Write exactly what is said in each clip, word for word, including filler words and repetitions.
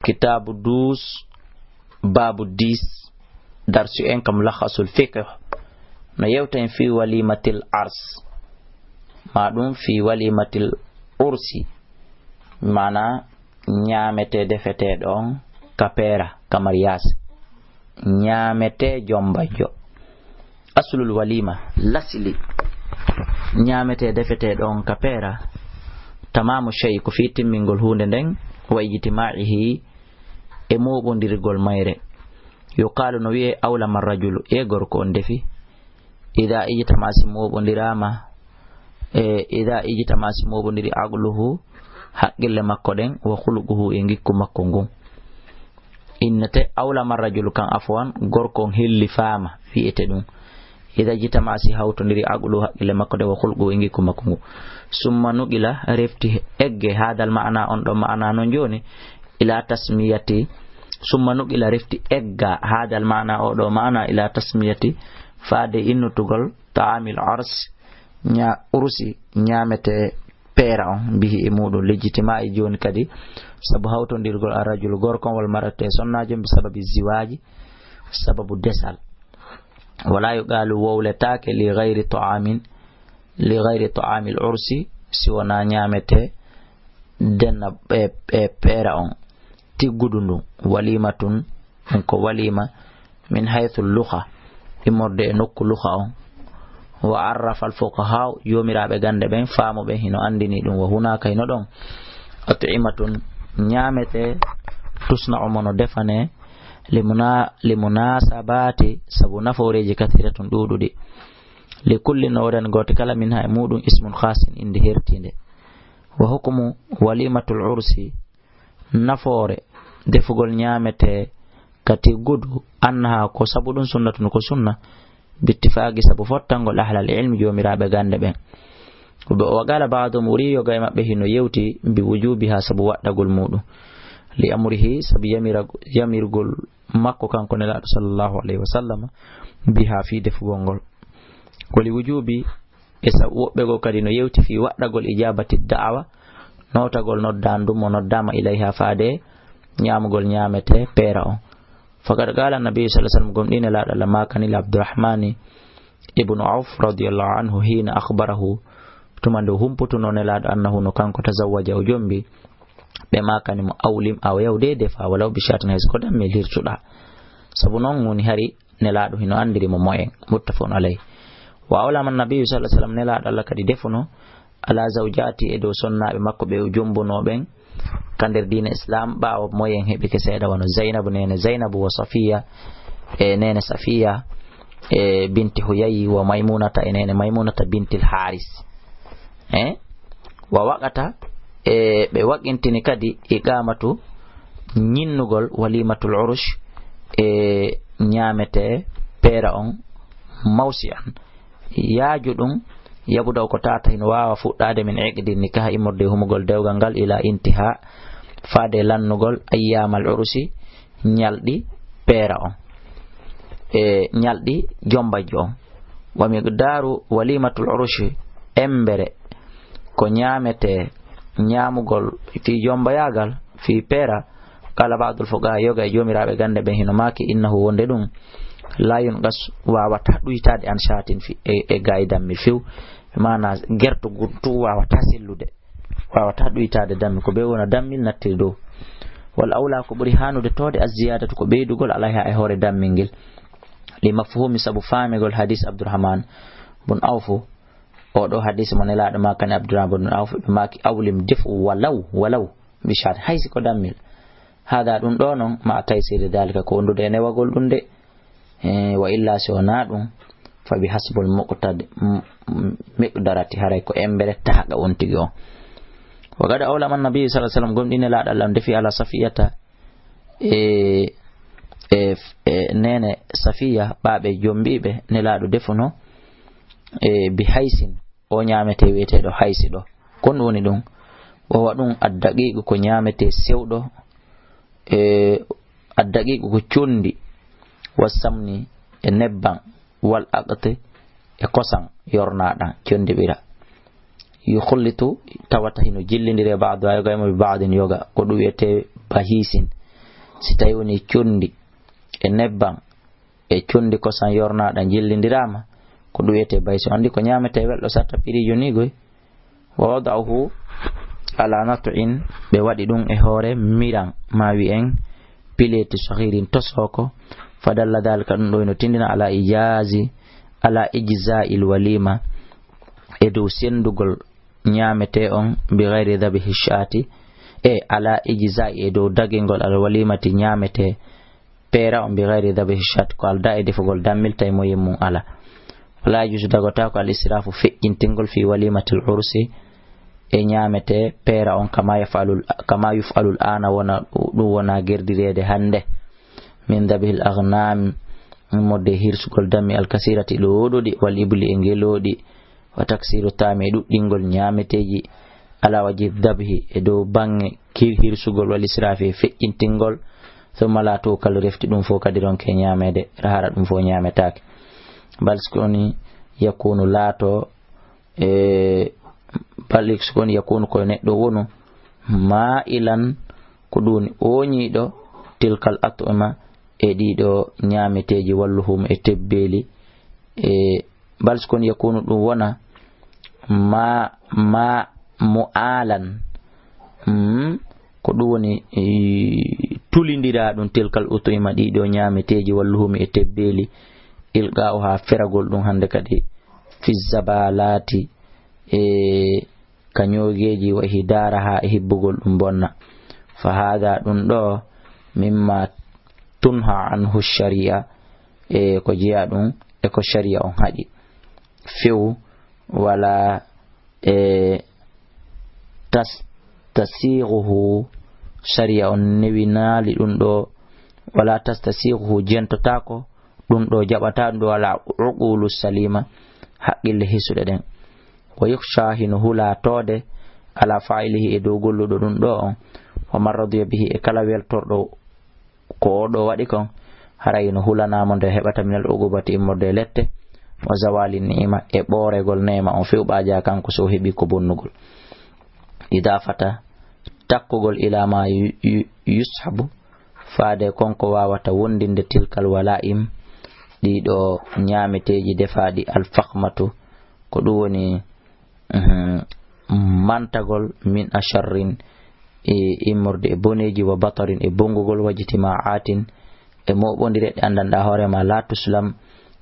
Kitaabu douze, baabu dix, darsu en kam lakhasul fiqh. No yewta en fi walimatil ars, ma ɗum fi walimatil ursi, mana ñaamete defeteeɗo on ka peera, ka mariage. Ñaamete jombajo. Aslul walima, lasli ñaamete defeteeɗo on ka peera, tamamu shay, ko fii timmingol huunde nden, wa ijtima'ihi, e mooɓondirgol mayre. Yuqalu, no wi'e, awlama rajulu, e gorko on defi. Ida ijtama, si mooɓondiraama, e ida ijtama, si mooɓondiri, aqluhu, haqqille makko ɗen, wa khuluquhu, e ngikku makko ngun. Innete awlama rajulu kan, afwan, gorko on hellifaama, wi'ete ɗum. Ida ijtama, si hawtondiri, aqluhu, haqqille makko ɗen, wa khuluquhu, e ngikku makko ngun. Summa nuqila, refti egge, hadal ma'ana, on ɗo ma'ana non jooni, ila tasmiyati. Summa nuqila, refti egga, hadal ma'ana, o ɗo ma'ana, ila tasmiyati, faade innutugol ta'amil ars, ña-, ursi, ñaamete peera on, bihi, e muɗum, lijtima'i, jooni kadi, sabu hawtondirgol, arrajulu, gorko on, wal mar'atu, e sonnaajo, bi sababi ziwaaji, sababu desal. Wala yuqalu, wowletaake, li gayri ta'amin, li gayri ta'amil ursi, si wonaa ñaamete denna e, e peera on, tiggudu ndun. Walimatun, ɗum ko walima, min haythu lugha, immorde e nokku lugha on. Wa arrafa al fuqaha, joomiraaɓe gannde ɓen, faamuɓe hino anndini ɗum, wa hunaka, hino ɗon, at'imatun, ñaamete, tusna'u, mono defane, limuna-, limunasabati, sabu nafooreeji, kathiratun, ɗuuɗuɗi. Li kullin, no woodani gooto kala, minha, e muɗum, ismun khasin, innde hertiinde. Wa hukmu walimatul ursi, nafoore defugol ñaamete ka tiggudu, annaha, ko sabu ɗum, sunnatun, ko sunna, bittifaaqi, sabu fottangol, ahlal ilmi, joomiraaɓe gannde ɓen. Wa qala ba'duhum, ɓuri yoga e maɓɓe hino yewti, bi wujubiha, sabu waɗɗagol muɗum, li amrihi, sabu yamira-, yamirgol makko kanko Nelaaɗo sallallahu alayhi wa sallam, biha, fii defugol ngol. Wa li wujubi, e sabu woɓɓe goo kadi no yewti fii waɗɗagol ijabati da'awa, nootagol noddaandu mo noddaama ilayha, faade ñaamugol ñaamete peera on. Faqad qala Nabi sallallahu alayhi wa sallam, gomɗii Nelaaɗo Allah maakani li Abdurrahmani ibnu Auf radiyallahu anhu, hina akhbarahu, tuma nde humputuno Nelaaɗo, annahu, no kanko, tazawwaja, o jombi, ɓe maakani mo, awlim, awa yaw de defa, walaw bi shatin, hay so ko dammel hirsuɗaa. Sabu non woni hari Nelaaɗo hino anndiri mo moyen, muttafaqun alayh. Wa awlama Nabiyyu sallallahu alayhi wa sallam, Nelaaɗo Allah kadi defuno, ala zawjati, e dow sonnaaɓe makko ɓe o jombunoo ɓen ka nder diina Islam, ɓaawo moyen heɓike seeɗa, wano Zaynabu, neene Zaynabu, wa Safiya, e neene Safiya, e binti Huyayi, wa Maymunata, e neene Maymunata bintil Haris. Eh? Wa waqata, e ɓe waqintini kadi iqamatu, ñinnugol, walimatul urush, e ñaamete peera on, mawsi'an, yaaju ɗum, yabuda, ko tata hino waawa fuɗɗaade, min iqdi nikah, immorde e humugol dewgal ngal, ila intiha, faade lannugol, ayyamal urusi, ñalɗi peera on, e ñalɗi jombajjo on. Wa miqdaru walimatul urushi, embere ko ñaamete, ñaamugol fii jombayaagal, fii peera, qala ba'dul fuqaha, yoga e joomiraaɓe gannde ɓen hino maaki, innahu, wonde ɗum, la yunqas, waawata ɗuytaade, an shatin, fi, e, e gaay dammi few, maana gerto gu-, tu waawata sellude, waawata ɗuytaade dammi, ko ɓe wona dammil nattiri dow. Wal awla, ko ɓuri haanude toode, az ziyadatu, ko ɓeydugol, alayha, e hoore dammil ngel, li mafhumi, sabu faamigol hadis Abdurrahman bun Awfu, o ɗo hadis mo Nelaaɗo maakani Abdurrahman bun Awfu, ɓe maaki, awlim, defu, walaw, walaw bi shatin, hay si ko dammil. Hada, ɗum ɗo non, ma taysiri dalika, ko wondude e newagol ɗum de. Eh, wa illa, si wonaa ɗum, fa bi hasbul muqtad-, m-, m-, miqdarati, haray ko embere tahqa on tigi on. Wa qad awlama Nabi sallallahu alayhi wa sallam, gomɗii Nelaaɗo Allah defi, ala Safiyata, e, e, e neene Safiya, ɓaaɓe jombiiɓe, Nelaaɗo defuno, e bi haysin, o ñaamete wi'eteeɗo haysi ɗo. Kon woni ɗum, o wa ɗum addaqiiqu, ko ñaamete sewɗo, e addaqiiqu ko condi, wa samni, e nebban, wal aqti, e kosan yornaaɗan, condiɓira. Yukhlitu, tawata hino jillindire, ba'du, yoga e mo, bi ba'din, yoga, ko ɗum wi'etee bahisin. Si tawi woni conndi e nebban e conndi kosan yornaaɗan jillindiraama, ko ɗum wiyetee baysi. On di ko ñaametee welɗo satta piriijo ni goy. Wa wada'uhu ala nat'in, ɓe waɗi ɗum e hoore miran, ma wi'en pileeti sahirin tosooko. Fa dalla dhalika, ɗum ɗo ino tindina ala ijazi, ala ijza'il walima, e dow sendugol ñaametee on bi ghayri dhabihi shati, e ala ijza'i, e dow dagingol al walimati ñaametee peera on bi ghayri dhabihi shati, ko aldaa e defugol dammilta e moyen mum ala. Wala yajuzu, dagotaako al israfu feƴƴintingol fi walimatil ursi e ñaametee peera on kama yaf'alul, kama yuf'alul ana, wona ɗum wona gerdireede hannde. Min dhabihil aghnam, immorde hirsugol dammi al kasirati ɗuuɗuɗi, wal ibli e ngelooɗi, wa taksiru taami e ɗuɗɗingol ñaameteeji, ala wajhi dhabhi e dow baŋŋe kir-, hirsugol wal israfi e feƴƴintingol, thumma la tu'kal refti ɗum fof kadi ronke ñaameede, hara ɗum fof ñaametaake. Bal si ko woni yakunu laato, e bal si ko woni yakunu ko neɗɗo wonu ma'ilan ko ɗum woni ooñiiɗo tilkal at'ima e ɗiɗo ñaameteeji walluhum e tebbeeli e Bal si kon yakunu ɗum wona ma, ma mo aalan. Mm, ko ɗum woni, e, tulindiraa ɗum tilkal ut'ima ɗiɗo ñaameteeji walluhumi e tebbeeli ilqa'uha feragol ɗum hannde kadi fi zabalati e ka ñoogeeji wa ihdaraha e hibbugol ɗum bonna. Fa hada ɗum ɗo mimma tunha anhu shari'a e ko jeyaa ɗum e ko shari'a on haɗi. Few wala e tas-, tasighuhu, shari'a on newinaali ɗum ɗo, wala tastasighuhu jentotaako ɗum ɗo, jaɓata ɗum ɗo wala uqulu salima, haqqille hisuɗe ɗen. Wa yukhsha hino hulatoode ala fa'ilihi e dow golluɗo ɗum ɗo on, wa man radiya bihi e kala weltorɗo ko o ɗo waɗi kon, haray no hulanaa mo nde heɓata minal uqubati immorde e lette, wa zawali ni'ima e ɓooregol neema on few ɓaaja kanko so o heɓi ko bonnugol. Idafata takkugol ila ma yu-, yu-, yushabu faade kon ko wawata wondinde tilkal wala'im ɗiɗo ñaameteeji defaaɗi al fakhmatu ko ɗum woni Mhm. Mantagol min asharrin e immorde e boneeji wa batarin e bongugol wajtima'atin e moɓondire ɗe anndanɗa hoore ma la tuslam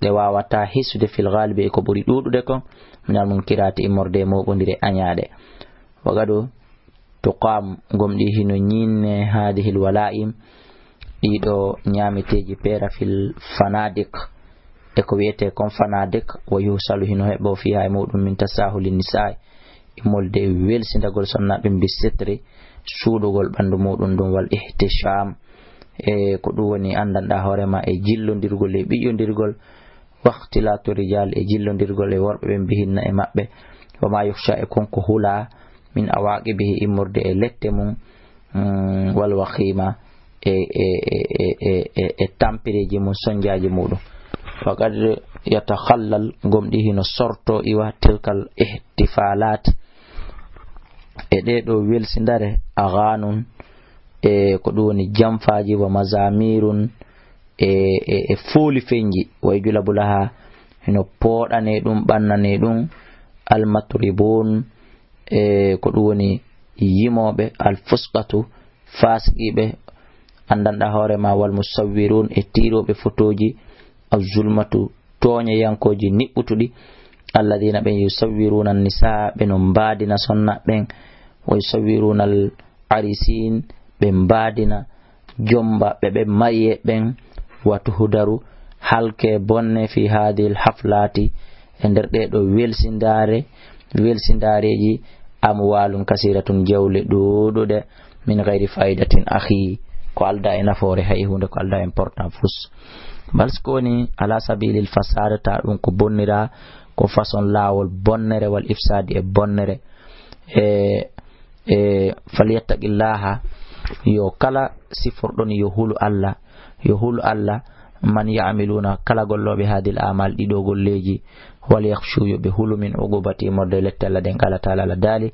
ɗe wawata hisude fil ghalibi e ko ɓuri ɗuɗude kon minal munkirati immorde e moɓondire añaɗe. Wagadu tuqam gomɗi hino ñinne hadihil wala'im ɗiɗo ñaameteeji peera fil fanadik e ko wiyetee kon fanadik, wa yuhsalu hino heɓoo fiha e muɗum min tasahuli nisa'i immorde e welsindagol sonnaaɓe bi sitri suuɗugol ɓanndu muɗum ɗum wal ihtisham e ko ɗum woni anndanɗa hoore ma e jillondirgol e ɓiƴondirgol wakhtilatu rijal e jillondirgol e worɓe ɓen bihinna e maɓɓe wa ma yukhsha e kon ko hula min awaqibihi immorde e lette mum mm, wal wakhima e, e, e tampereji mum sonjaji muɗum. Faqad yatakhallal gomɗi hino sorto iwa tilkal ihtifalat e ɗeɗo welsindare aghanun e ko ɗum woni jamfaji wa mazamirun e, e, e fooli fenji wa yujlabu laha hino pooɗane ɗum ɓannane ɗum almatribun e ko ɗum woni yimooɓe alfusqatu fasiqiiɓe anndanɗa hoore ma wal musawwirun e tiirooɓe fotooji alzulmatu tooñeyankooji niɓɓutuɗi alladina ɓen yusawwiruna nisa ɓe no mbaadina sonna ɓen wa yusawwiruna al arisin ɓe mbaadina jomba ɓe ɓe maye ɓen watu hudaru halke bonne fi hadil haflati e nder ɗeɗo welsindare welsindareji amwalun kasiratun jawle ɗuɗuɗe min gayri faidatin akhi ko alda e nafoore hay hunde ko alda important fus bal si ko woni ala sabilil fasada ta ɗum ko bonnira ko façon lawol bonnere wal ifsadi e bonnere e e falyattaqillaha yo kala siforɗon yo hulu Allah yo hulu Allah man ya'maluna, kala gollooɓe haadihil a'maal, ɗiɗo golleeji, wal yakhshu, yo ɓe hulu, min uqubati, immorde lette Allah ɗen, qala ta'ala, Allah daali,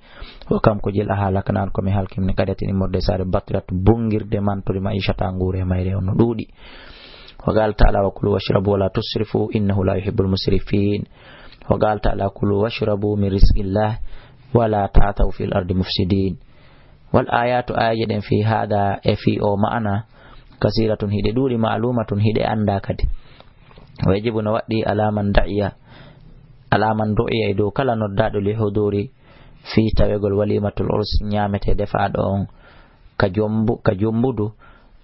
wa kam ko jel ahlakna, ko mi halki, min qaryatin, immorde saare, batirat, bongirde, mantori, ma'ishata, nguure mayre on no ɗuuɗi. Wa qala ta'ala, wa kulu washrabu wa la tusrifu, innahu la yuhibbul musrifin. Wa qala ta'ala, kulu washrabu min rizqillah, wa la ta'thaw fil ardi mufsidin. Wal ayatu, ayaje ɗen, fi hada, e fi o ma'ana, kasiratun, hiɗe ɗuuɗi, ma'lumatun, hiɗe annda kadi. Wa yajibu, no waɗɗi, ala man da'iya, ala man du'iya, e dow kala noddaaɗo, li huduri, fi tawegol, walimatul urs, ñaamete defaaɗo on ka jombu-, ka jombudu,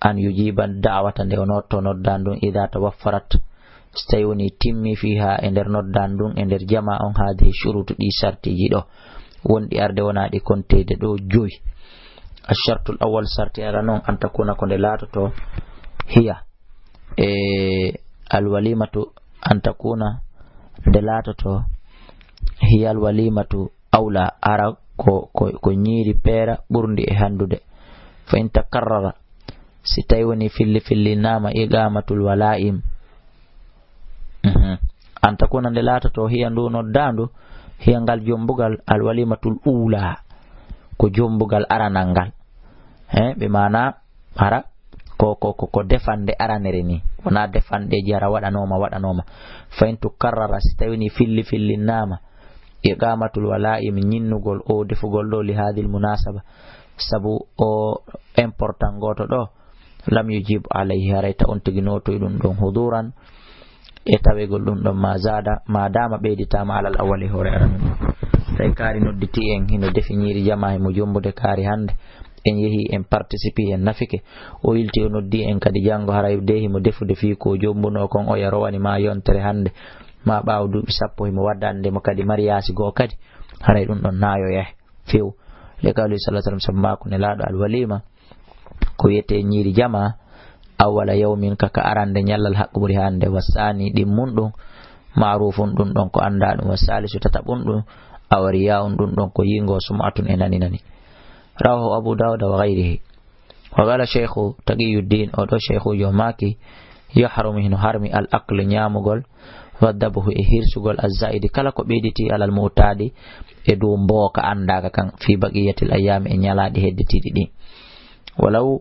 an yujiba da'wata, nde o notto noddaandu ndun, ida tawaffarat, so tawi woni timmi, fiha, e nder noddaandu ndun, e nder jama on, hadihi shurutu, ɗi sartiiji ɗo wonɗi arde, wona ɗi konteede ɗo joyi. Ashartul awwal, sarti arano on, an takuna, ko nde laatoto, hiya, e alwalimatu, an takuna, nde laatoto, hiya alwalimatu awla, hara ko, ko, ko ñiiri peera ɓurndi e hanndude. Fa in takarrara, si tawi woni filli filli nama iqamatul wala'im. Mhm. An takuna, nde laatoto, hiya, ndu noddaandu, hiya, ngal jombugal, al walimatul ula, ko jombugal aranal ngal. He, ɓe maana, hara ko, ko, ko, ko defande aranere ni, wona defanɗeeji hara waɗanooma, waɗanooma. Fa in tukarrara, si tawi ni filli filli nama, iqamatul wala'im, ñinnugol o defugol ɗo, li hadil munasaba, sabu o important gooto ɗo, lam yujib alayhi, haray ta on tigi nootoy ɗum ɗon huduran, e tawegol ɗum ɗon, ma zada, ma dama ɓeyditaama, alal awwali, hoore aranun. Tawi kaari nodditi en, hino defi ñiiri jama, himo jombude kaari hannde, en yehi, en participi, en nafike, o yilti, o noddi en kadi janngo, haray de himo defude fii ko jombunoo kon, oya rowani ma yontere hannde, ma ɓaawo duuɓi sappo, himo waddande mo kadi mariyaasi goo kadi, haray ɗum ɗon naayoyay few. Li qawli sallallahu alaihi wasallam, sabu maaku Nelaaɗo, al walima, ko wiyetee ñiiri jama, awwala yawmin, ka, ka arande ñallal, haqqu, ɓuri hande, wa saani, ɗimmun ɗum, ma'rufun, ɗum ɗon ko anndaa ɗum, wa salisu, tataɓun ɗum, aw riya'un, ɗum ɗon ko yiingo, sum'atun, e nani nani. Rawahu Abu Dawuda wa ghayrihi. Wa qala Shaykhu Taqiyuddin, o ɗo Shaykhujo maaki, yahrumu, hino harmi, al aklu, ñaamugol, wa dhabhu, e hirsugol, az zaidi, kala ko ɓeyditi, alal mu'tadi, e dow mbooka anndaaka kan, fi baqiyatil ayyami, e ñalaaɗi hedditiiɗi ɗin. Walaw,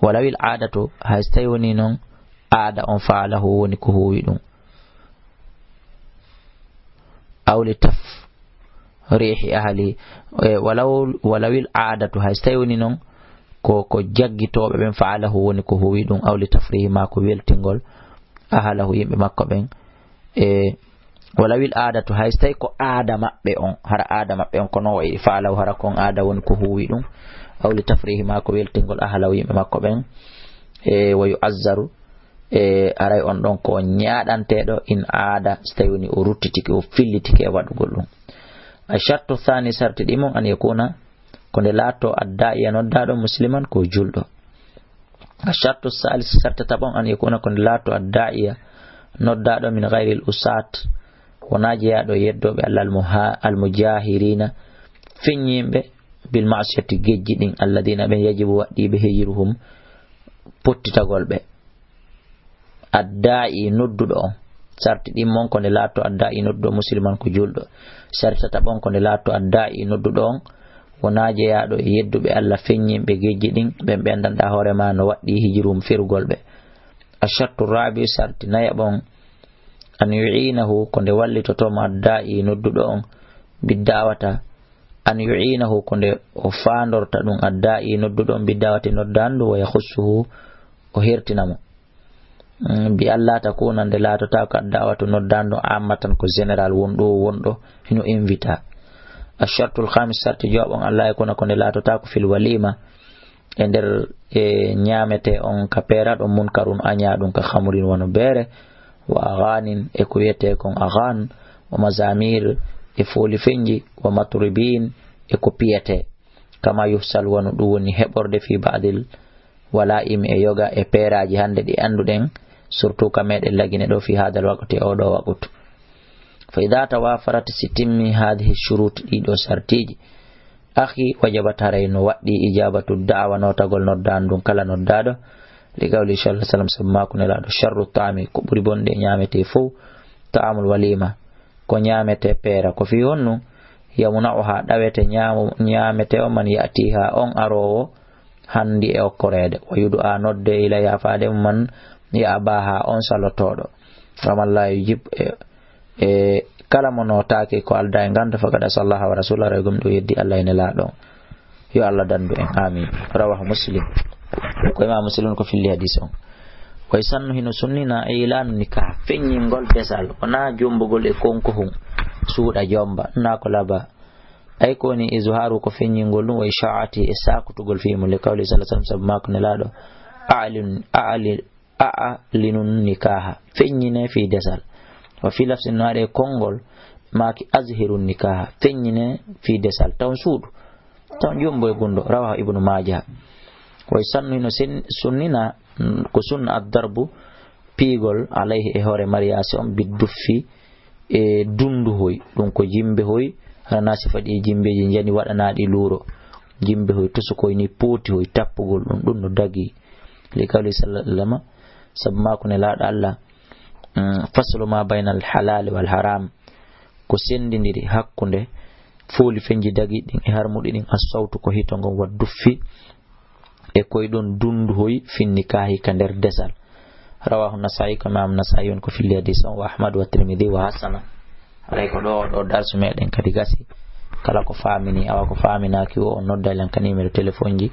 walawil aadatu, hay so tawi woni noon aada on, fa'alahu, woni ko huuwi ɗum. Aw li tafrihi ahli, e, walaw, walawil aadatu, hay so tawi woni noon ko, ko jaggitooɓe ɓen, fa'alahu, woni ko huuwi ɗum, aw li tafrihi, ma ko weltingol, ahlahu, yimɓe makko ɓen, e, walawil aadatu, hay so tawi ko aada maɓɓe on, hara aada maɓɓe on ko no wayi, fa'alahu, hara kon aada woni ko huuwi ɗum, aw li tafrihi, ma ko weltingol, ahlahu, yimɓe makko ɓen, e, wa yu'azzaru, e, haray on ɗon ko ñaaɗanteeɗo, in aada, so tawi woni o ruttitike, o fillitike e waɗugol ɗum. Ashartu thani, sarti ɗi mum, an yakuna, ko nde laatto, adda'iya, noddaaɗo, musliman, ko julɗo. Ashartu salis, sarti taɓon, an yakuna, ko nde laatto, adda'iya, noddaaɗo, min ghayril usaat, wonaa jeyaaɗo e yeddooɓe Allah, al muha-, al mujahirina, feññiiɓe, bil ma'siyati, gejji ɗin, alladina, ɓen, yajibu, waɗɗiiɓe, hijruhum, pottitagol ɓe. Adda'i, nodduɗo on. Sarti ɗin mon ko nde laatto adda'i, nodduɗo, musliman, ko julɗo. Sarti tataɓon ko nde laatto adda'i, nodduɗo on wonaa jeyaaɗo e yedduɓe Allah feññinɓe gejji ɗin, ɓen ɓe anndanɗaa hoore ma no waɗɗii hijrum, ferugol ɓe. Ashartu rabi'u, sarti nayaɓon, an yu'inahu, ko nde wallitotoo mo adda'i, nodduɗo on, bidda'awata, an yu'inahu, ko nde o faandorta ɗum, adda'i, nodduɗo on, bidda'awati, noddaandu, wa yakhussuhu, o hertina mo. Mm, bi Allah takuna, nde laatotaako adda'watu, noddaandu, ammatan, ko général, wonɗo, wonɗo hino invita. Ashartul khamis, sarti jowaɓon, Allah yakuna, ko nde laatotaako, fil walima, e nder, e, ñaamete on, ka peera ɗon, munkarun, añaa ɗum, ka khamrin, wano beere, wa aghanin, e ko wiyetee kon aghan, wa mazamir, e fooli fenji, wa matribin, e ko piyetee. Kama yuhsal, wano ɗum woni heɓorde, fi ba'dil wala'im, e yoga e peeraaji hannde ɗi annduɗen, surtout ka meɗen Lagine ɗo, fi hadal waqti, e oɗo waqtu. Fa idha tawafarat, si timmi, hadhihi shurut, ɗiɗo sartiiji, akhi, wajabat, haray no waɗɗii, ijabatu da'wa, nootagol noddaandu ndun, kala noddaaɗo, Li qawli sallallahu alaihi wasallam, sabu maaku Nelaaɗo, "Sharru ta'ami, ko ɓuri bonde e ñaamete fof, ta'amul walima, ko ñaamete peera." Ko fii honɗun? "Yamuna'uha, ɗawete ñaamo-, ñaamete on man ya'tiha, on aroowo handi e okkoreede. Wa yud'a, nodde, ilayha, faade mum man, ya'baha, on salotooɗo. Wa man la yujib, e, e kala mo nootaaki ko aldaa e ngannda, faqad asa Allaha wa rasulahu, aray gomɗo yeddi Allah e Nelaaɗo on." Yo Allah dandu en. Amin. Rawahu Muslim. Ko Imam Muslim ko filli hadis on. Wa yusannu, hino sunnina, ilanu nikah, feññingol desal, wonaa jombugol e konko hun, suuɗa jomba, naa ko laba. Ay ko woni izharu, ko feññingol ɗum, wa isha'ati, e sakutugol fii mum, li qawli sallallahu alaihi wasallam, sabu maaku Nelaaɗo, "A'lin-, a'li-, a'linun nikaha, feññine fii desal." Wa fii lafsin, no waɗe konngol, maaki, "Azhirun nikaha, feññine fii desal, taw suuɗu, taw jombo e gunɗo." Rawahu Ibnu Maaja. Wa yusannu, hino sen-, sunnina, mm, ko sunna, ad-darbu, piigol, alayhi, e hoore mariyaasi on, bid-duffi, e dunduhoy, ɗum ko jimbehoy, hara naa si faɗi e jimbeeji njani waɗanaaɗi luuro. Jimbehoy, tosokoy ni pootihoy, tappugol ɗum, ɗum no dagi. Li qawli sallallahu alaihi wasallam, sabu maaku Nelaaɗo Allah, mm, "Faslu ma baynal halali wal haram." Ko sendindiri hakkunde fooli fenji dagiɗi ɗin e harmuɗi ɗin, as-sawtu, ko hito ngon, wa duffi, e koy ɗon dunduhoy, fin nikahi, ka nder desal. Rawahu Nasa'i, ko Imam Nasa'i on ko filli hadis on, wa Ahmad wa Tirmidhi wa hasana. Haray ko ɗo, ɗo darsu meɗen kadi gasi. Kala ko faamini, awa ko faaminaaki o, on nodda len ka numéro téléphone ji.